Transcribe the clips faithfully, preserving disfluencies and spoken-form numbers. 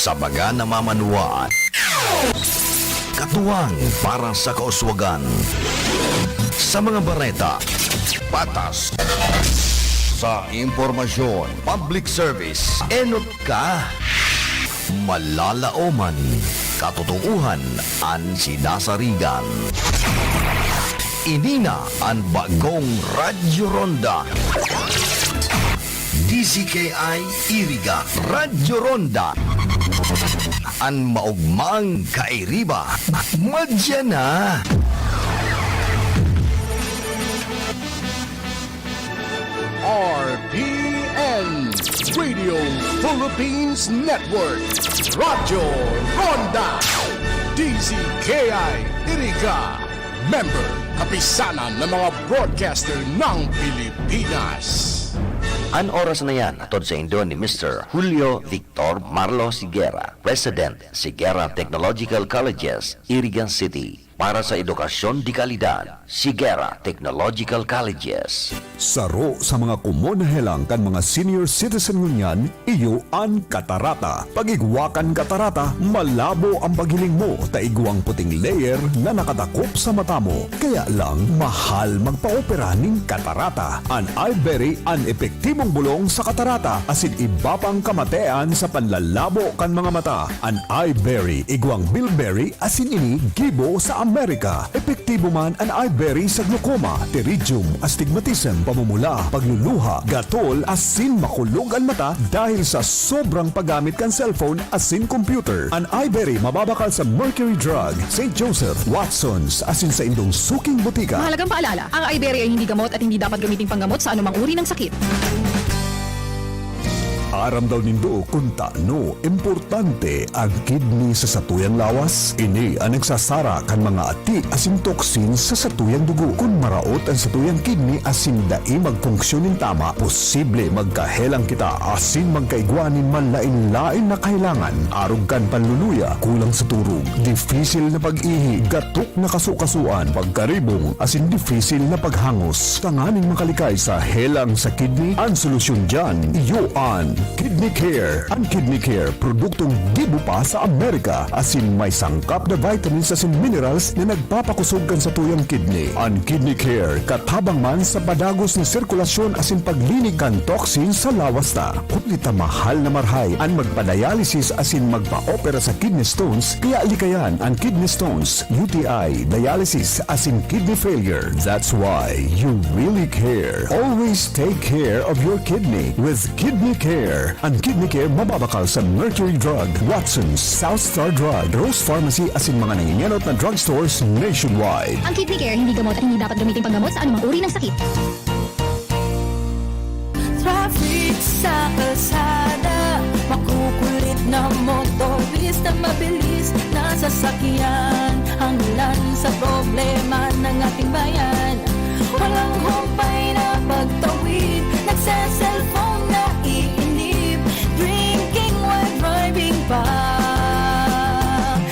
Sa mga namamanuan, katuwang para sa kauswagan. Sa mga bareta, patas. Sa impormasyon, public service, enot ka. Malalaoman, katotoohan an sinasarigan. Ini na an bagong Radyo Ronda. D Z K I Iriga, Radyo Ronda. An maogmang kairiba, madya na. R P N, Radio Philippines Network, Radyo Ronda, D Z K I Iriga, member, Kapisanan ng mga Broadcaster ng Pilipinas. An oras na yan, hatod saindo ni Mister Julio Victor Marlo Sigera, President, Sigera Technological Colleges, Iriga City. Para sa edukasyon de kalidad, Sigera Technological Colleges. Saro sa mga komon na helang kan mga senior citizen ngunyan, iyo an katarata. Pag-igwa kan katarata, malabo an paghiling mo ta igwang puting layer na nakadakop sa mata mo. Kaya lang, mahal magpaopera nin katarata. An Iberry an epektibong bolong sa katarata asin iba pang kamatean sa panlalabo kan mga mata. An Iberry, igwang bilberry asin ini gibo sa Amerika. Epektibo man an Iberry sa glaucoma, pterygium, astigmatism, pamumula, pagluluha, gatol, asin makulog an mata dahil sa sobrang paggamit kan cellphone asin computer. An Iberry mababakal sa Mercury Drug, Saint Joseph, Watson's, asin saindong suking botika. Mahalagang paalala, ang Iberry ay hindi gamot at hindi dapat gamiting panggamot sa anumang uri ng sakit. Aram daw nindo kun tano importante an kidney sa satuyang lawas? Ini an nagsasara kan mga ati asin toxins sa satuyang dugo. Kun maraot an satuyang kidney asin dai magfunksyon nin tama, posible magkahelang kita asin magkaigwa nin manlaen-laen na kahelangan, arog kan panluluya, kulang sa turog, dipisil na pag-ihi, gatok na kasukasuan, pagkaribong, asin dipisil na paghangos. Tanganing makalikay sa helang sa kidney, an solusyon diyan, iyo an Kidney Care. An Kidney Care, produktong gibo pa sa Amerika, asin may sangkap na vitamins asin minerals na nagpapakosog kan satuyang kidney. An Kidney Care, katabang man sa padagos na sirkulasyon asin paglinig kan toxin sa lawas ta. Huli ta mahal na marahay an magpa-dialysis asin magpa-opera sa kidney stones, kaya likayan an kidney stones, U T I, dialysis, asin kidney failure. That's why you really care. Always take care of your kidney with Kidney Care. An Kidney Care mababakal sa Mercury Drug, Watson's, South Star Drug, Rose Pharmacy asin mga nangingenot na drugstores nationwide. Ang Kidney Care hindi gamot at hindi dapat gamitin panggamot sa anumang uri ng sakit. Traffic sa kalsada, makukulit na motorista, mabilis na sasakyan, hanglan sa problema ng ating bayan. Walang humpay na pagtawid, nagse-cellphone, naiinip, drinking while driving pa.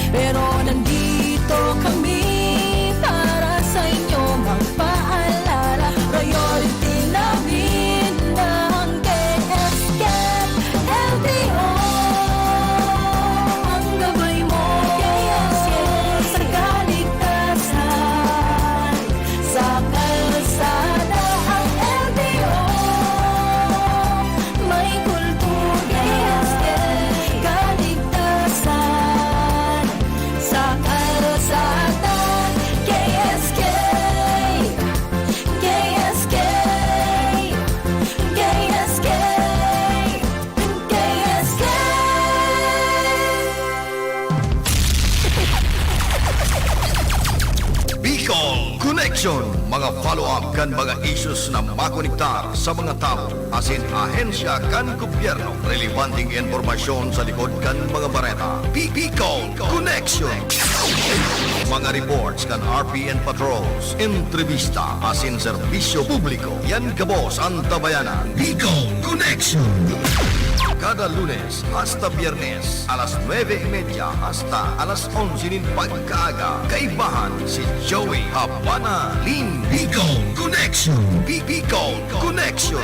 Pero nandito kami para sa inyo magpaalala. Priority namin ang K S K L T O. Ang gabay mo sa kaligtasan. Sa kalsada ang L T O, may kultura, kaligtasan. Sa kalsada, K S K, K S K, K S K. K S K. Bicol Connection, mga follow-up kan mga issues na makonektar sa mga tawo asin ahensya kan gobyerno. Relebanteng impormasyon sa likod kan mga bareta. Bi-, Bicol Connection. Mga reports kan R P N patrols, entrevista asin serbisyo publiko. Yan gabos an tabayanan. Bicol Connection. Kada Lunes hasta Biyernes, alas nuebe y media hasta alas onse nin pagkaaga, kaibahan si Joey Habana Lin. Bicol Connection. Bi-, Bicol Connection.